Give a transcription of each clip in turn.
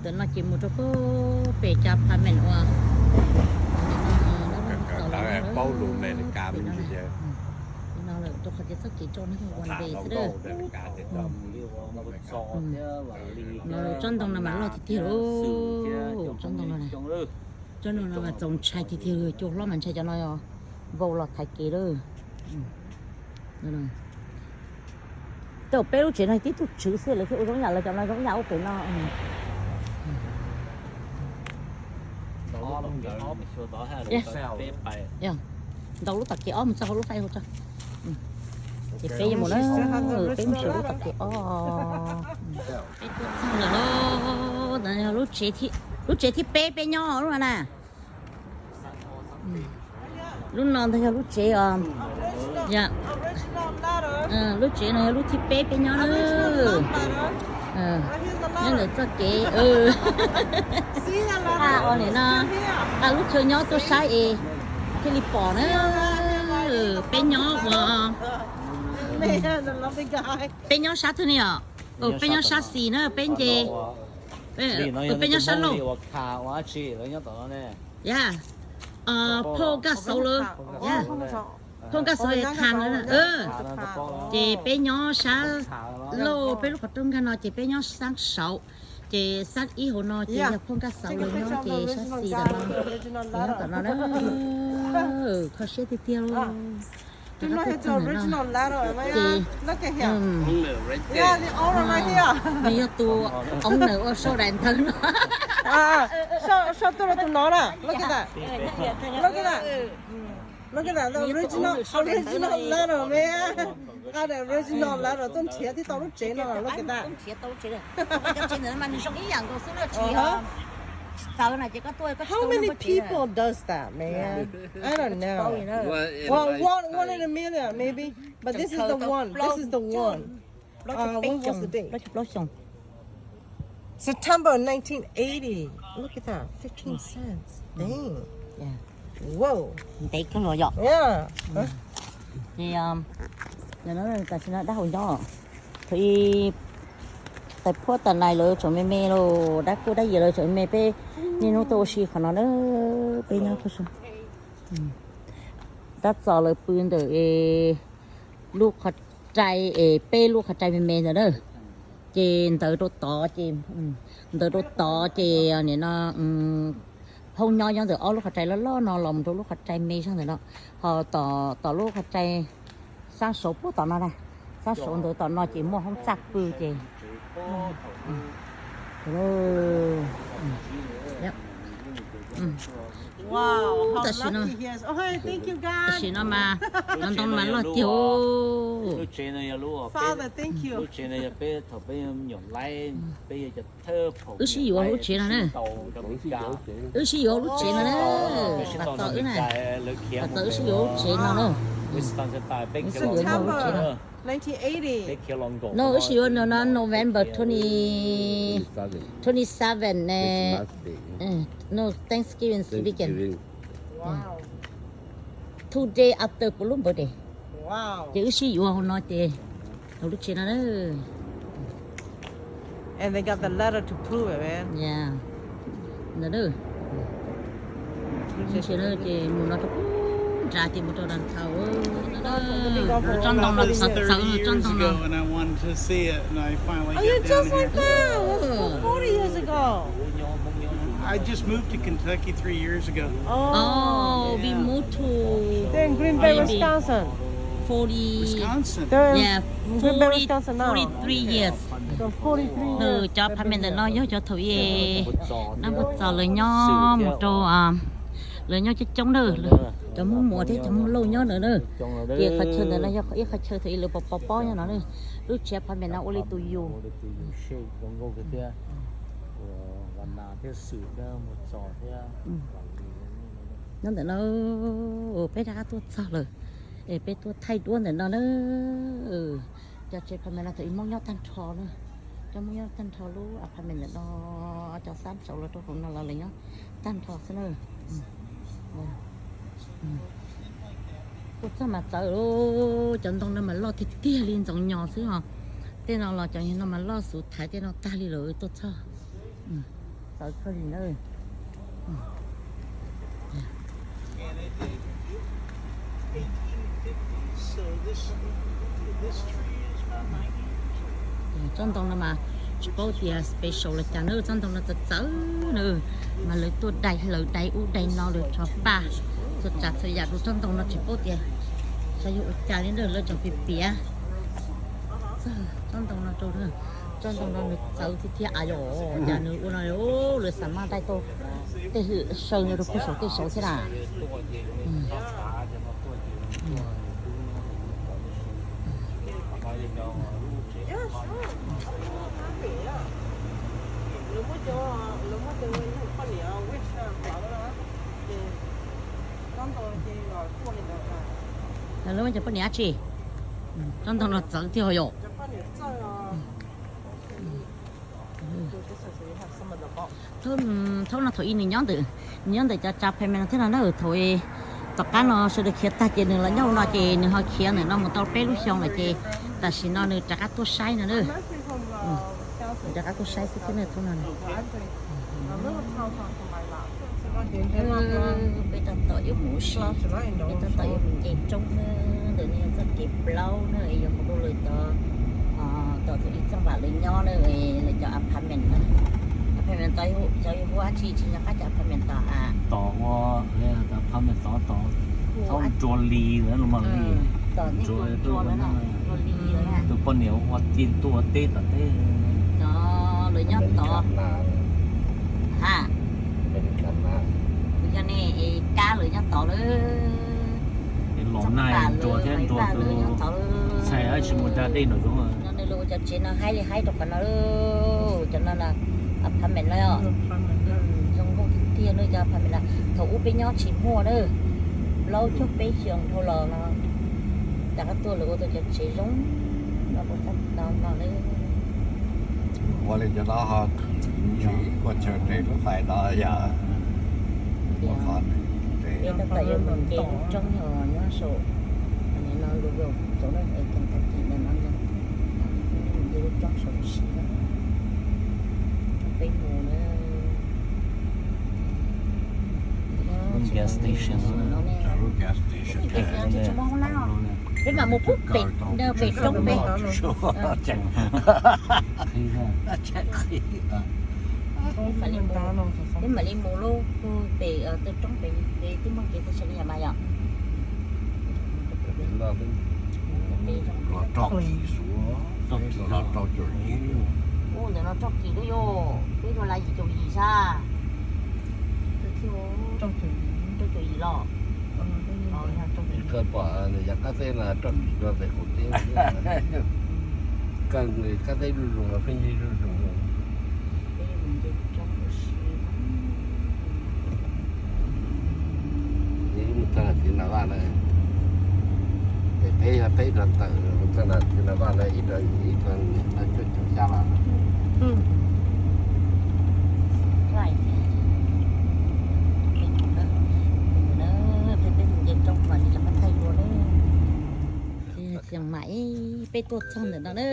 Ntawm no ces mus rau pem cov apartment uas paub lus Amelikas no lawm, rau qhov tias txoj kev rau no yog one way xwb. No tsob ntoo no mas loj tiag tiag lauj, tsob ntoo no. Tsob ntoo no mas txaus ntshai tiag tiag, cua hlob mas ntshai cov no vau los thaiv kev lawm. Tej peb lub tsev no tib tug tswv xwb lawv thiaj ua zoo yam lawv cov no zoo yam ua pem no. Ntaus lub tom kev ob mus txog hauv lub fais hauv tso. Ces peb yuav mus na, peb mus xyuas lub tom kev ob. Peb tuaj txog lawm, lub tsev thib peb peb nyob lub no na. Lub no ntag yog lub tsev os. Lub tsev no yog lub thib peb peb nyob na. Nyob ntawm txoj kev. Nim no, lub chaw nyob tuaj saib es thiaj li pom na. Peb nyob ua, peb nyob sab twg ne os? Peb nyob sab xis na, peb nce, peb nyob sab laug. Ya, phauj nkaj xauv lawm. Ya, phauj nkaj xauv es tham lawm. Ces peb nyob sab laug, peb lub qhov rooj nkag no ces peb nyob sab saud. Ces sab ib hauv no ces yog phauj nkaj xauv lawv nyob, ces sab xis ntawm no, nyob tom no na. Kho siab tiag tiag lauj. Ces nws yog tus owner ua sau daim ntawv no. Sau tuaj rau tus no na. Look at that. Look at that. Look at that. The original, original letter, man. Nqa the original letter tuaj nrhiav tib tau lub tsev no. Look at that. How many people does that, man? I don't know. Well, one, one in a million, maybe. But this is the one. This is the one. Uh, when was the date? September nineteen eighty. Look at that. Fifteen cents. Dang. Whoa. Ntev kawg los yom. Yeah. Ces tam sim no dab hau nyob. Thaum ub tais phuab tas nais lawv tseem me me los dab kuj dab yim lawv tseem me me, peb niaj hnub tuaj ua si qhov no na, peb nyob. Tab txog lawv pw ntawm lub qhov rai es peb lub qhov rai me me ntawd na. Ces ntawd rau tod ces, ntawd rau tod ces nim no phauj nyob nyob ntawm ob lub qhov rai loj loj no los mus rau lub qhov rai me zog ntawm no. Ho tom lub qhov rai sab saud puag tom no na, sab saud ntawd tom no ces muaj hoob txaj pw ces tam sim no, tam sim no mas cov ntoo mas loj tiag. Wb sib yuav lub tsev no na. Wb sib yuav lub tsev no na. Tab tom wb na, tab tom wb sib yuav lub tsev no na. Wb sib yuav lub tsev no. No, wb sib yuav no November twenty, twenty seven ne. No, Thanksgiving weekend. Two day after Columbus Day. Ces wb sib yuav hauv no ces hauv lub tsev no na. And they got the letter to prove it, man. Yeah. Ntawd na. Ces mus no rau nrad ces mus rau downtown. Tsob ntoo no txawv, txawv tsob ntoo no. Oh, you're just like that. It was forty years ago. I just moved to Kentucky three years ago. Oh, we moved to They're in Green Bay, Wisconsin. Forty, Wisconsin. They're in yeah, Green Bay, forty, Wisconsin now. Forty-three years. So forty-three years. Cov apartment ntawm no yog cov thaum ub nab npawg Txos lawv nyob mus rau, lawv nyob coob coob na, cov Hmoob Muas thiab cov Hmoob Lauj nyob ntawd na. Ces qhov chaw ntawd no yog ib qhov chaw thaum ub lawv pov pob nyob no na. Lub tsev apartment no ua li tus yus. Nyob ntawm no, peb rov qab tuaj txog lawm, es peb tuaj thaij duab ntawm no na. Cov tsev apartment no thaum ub Hmoob nyob tag nrho na, cov Hmoob nyob tag nrho lub apartment ntawm no, cov xab saud los rau hauv no los lawv nyob tag nrho xwb na. Tuaj txog mas txawv, cov ntoo no mas loj tiag tiag li ntxoov nyos xwb os. Tej no los cov no mas loj xuv thaiv tej no tag li lawm tuaj txog. Txawv kawg li na. Tsob ntoo no mas tsis paub tias special los cas na, tsob ntoo no txawv txawv na, mas lawv tuaj dai hlaws dai ub dai no lawv rho paj txhua tsav txhua yam rau tsob ntoo no tsis paub tias xyov yog ua cas li na, lawv tseem piav piav txog tsob ntoo no rau. Tsob ntoo no nws txawv tiag tiag, yog cas nws ua no, lawv xav maj dai tau tej hwm saw no rau pem saum tej saud thiab na. Lawv muab cov poj niam dab tsi? Tsob ntoo no txawv tiag yom. Thaum no thaum ub nws nyob ntawm, nws nyob ntawm cov tsav phees no thiab no na. Thaum tom qab no sawv daws khiav tag ces nws los nyob no ces nws ho khiav ntawm no mus tau peb lub xyoo lawm ces tam sim no nws rov qab tuaj saib no na. Rov qab tuaj saib xwb thiab na thaum no. Peb tab tom yuav mus ua si, peb tab tom yuav mus nce roob na. Ntawm no yog txoj kev plaub na, yog mus rau lawv cov, tom thaum ub txoj vam lawv nyob na, lawv cov apartment na. Apartment tod xyov yog hu dab tsi, tsis nco qab cov apartment tod a. Tod ua apartment tod tod txhob nrua li lawm los mas li. Tus poj niam ua tij tuaj teb tom teb. Lawv nyob tod ha. Kuv yog ne, kab lawv nyob tod lawm. Los nai nrua thiab nrua tus txhais tsis mus da dej nram zoov. No nws los ua cov tsev no haib li haib rau qhov no. Cov no apartment no, zoo nkauj tiag tiag na cov apartment no. Thaum ub peb nyob tsis muaj na, plaub caug peb xyoo dhau los no rov qab tuaj lawv ua tau cov tsev zoo no rau txog no na. Ua li cov no ho tsis ua chaw nres lub fais no yog. Peb tab tom yuav mus nce lub roob no nyob saum, no lub road saum no es Kentucky no no, nce lub roob saum ub si na, peb mus na. Gas station. Peb mam mus pub pem, pem roob pem. Peb mam li mus lub pem tej roob pem, peb twb muaj kev tag sab li yam mas yom. Ub, ntawm no roj kis lawm yom, peb ua la yim caum yim sab. Roj caum yim los. Koj pom yog qab teb no roj kis dua pem qaum teb. Koj qab teb zuj zus los pheej yig zuj zus. Mus txog ntawm Txiv Nas Vaj na, peb yog peb rau tawm mus txog ntawm Txiv Nas Vaj na, ib rau ib rau cuaj caum xya vaj. Ces Xeev Maim peb tuaj txog ntawm no na.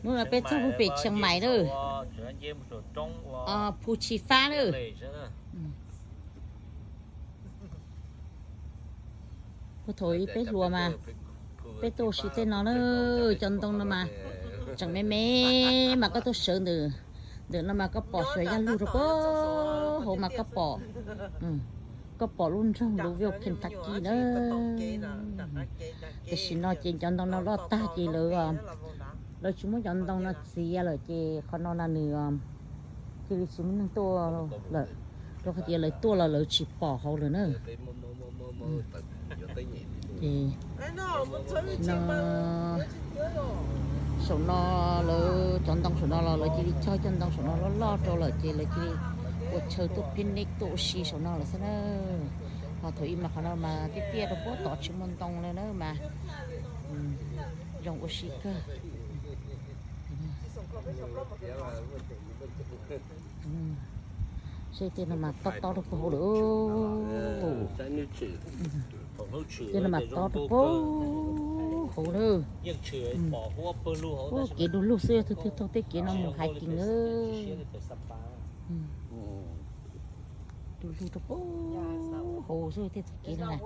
Hnub no peb txog pem Xeev Maim na. Phu Tsi Fab na. Puag thaum ub peb hluas mas peb tuaj ua si tej no na, cov ntoo no mas tseem me me mas koj tuaj sawv ntawm, ntawm no mas koj pom xyov yaj lug rau puag hauv mas koj pom, koj pom lub nroog Louisville, Kentucky na. Tam sim no ces cov ntoo no loj tag ces lawv, lawv tsis muab cov ntoo no txiav lawm ces qhov no na nws cia li tsis muaj neeg tuaj lawm, rau qhov tias lawv tuaj los lawv tsis pom hauv lawm na. Ces no, saum no lawv cov ntoo saum no los lawv cia li cog cov ntoo saum no loj loj rau lawm ces lawv cia li ua chaw tuaj picnic tuaj ua si saum no lawm xwb na. Ho thaum ub mas qhov no mas tiaj tiaj rau puag tod tsis muaj ntoo li na mas zoo ua si kawg. Seb tej no mas tob tob rau puag hauv lawm. Tej no mas tob rau puag Hauv na. Ua kev du lug xwb, yog tus twg taug tej kev no mus hais kiag na. Du lug rau pem hauv xwb, tej txoj kev no na.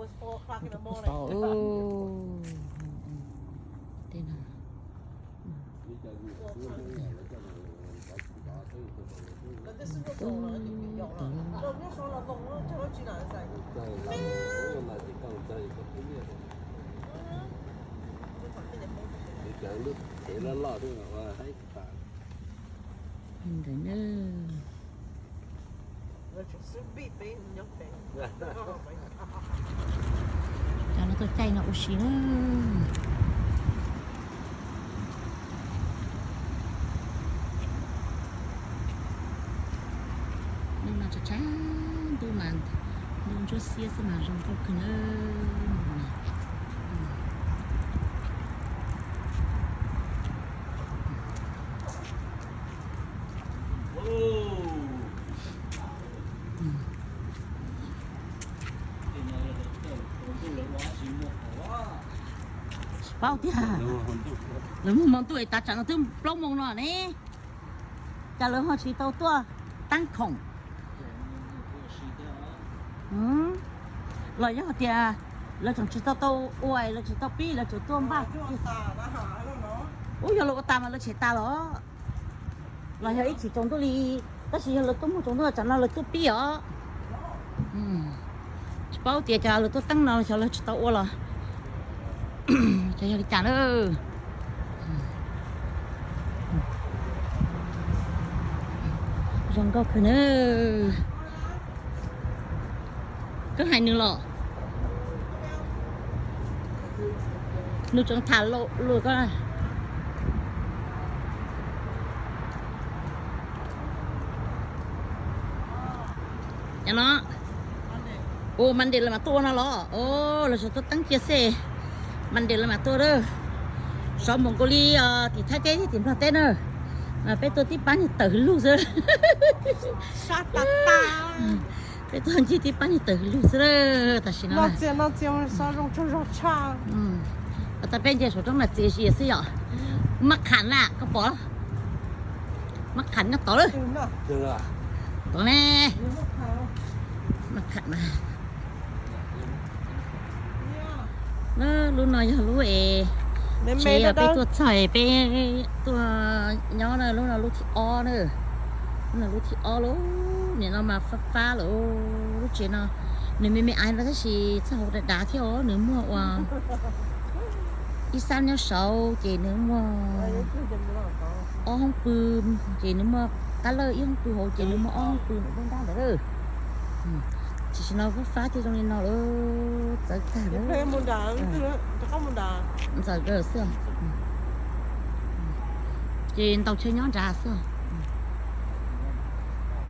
Rau pem tod. Tej no. Ntawd na. Cov no tuaj caij no ua si na. Hnub no tshav tshav ntuj mas ntuj ntsuab xiab xwb mas zoo nkauj kawg na. Tsis paub tiag. Lawv muaj hmo ntuj es tav tsam no twb plaub moos no ne. Cas lawv ho tsis tau tuaj teeb khoom? Los yog tias lawv tseem tsis tau tau ua, lawv tsis tau pib, lawv tseem tuaj npaj. Ub, yog lawv ua tas mas lawv tshem tas los? Los yog ib chim tsaus ntuj li, tab sis yog lawv tuaj muaj tsaus ntuj tsam no lawv tuaj pib os. Tsis paub tias cov lawv tuaj teeb no xyov lawv tsis tau ua los xyov yog li cas na. Zoo nkauj kawg na. Koj hais nws los? Nws tseem tham lus koj. Cov no, ua Monday lawv mam tuaj ua no los? Los sawv tuaj teeb cia xwb. Monday lawv mam tuaj lawm. Sov npaum nkaus li tim Thaib teb thiab tim Nplog teb na. Mas peb tuaj tib pab niag tawm hwv lug xwb. Peb tuaj ncig tib pab niag tawm hwv lug xwb tam sim no. Tau peb nce saum roob no txias zias xwb yom. Maj qham na, koj pom? Maj qham nyob tod lawm. Tod ne. Maj qham na. Lub no yog lub es tsev peb tuaj txog es peb tuaj nyob na, lub no lub thib ob na. Lub no lub thib ob lawm, nim no mas fab fab lawm. Lub tsev no nws me me aiv no tab sis txog hauv dav dav thiab os, nws muaj ua ib xab nyob saud ces nws muaj ob hoob pw, ces nws muaj qab lawj ib hoob pw hauv ces nws muaj ob hoob pw nram nruab nrab ntawd lawm. Tam sim no fab fab thiaj zoo li no lawm, txawv tag lawm. Ntxawm xwb. Ces ntaus chaw nyob nrad xwb.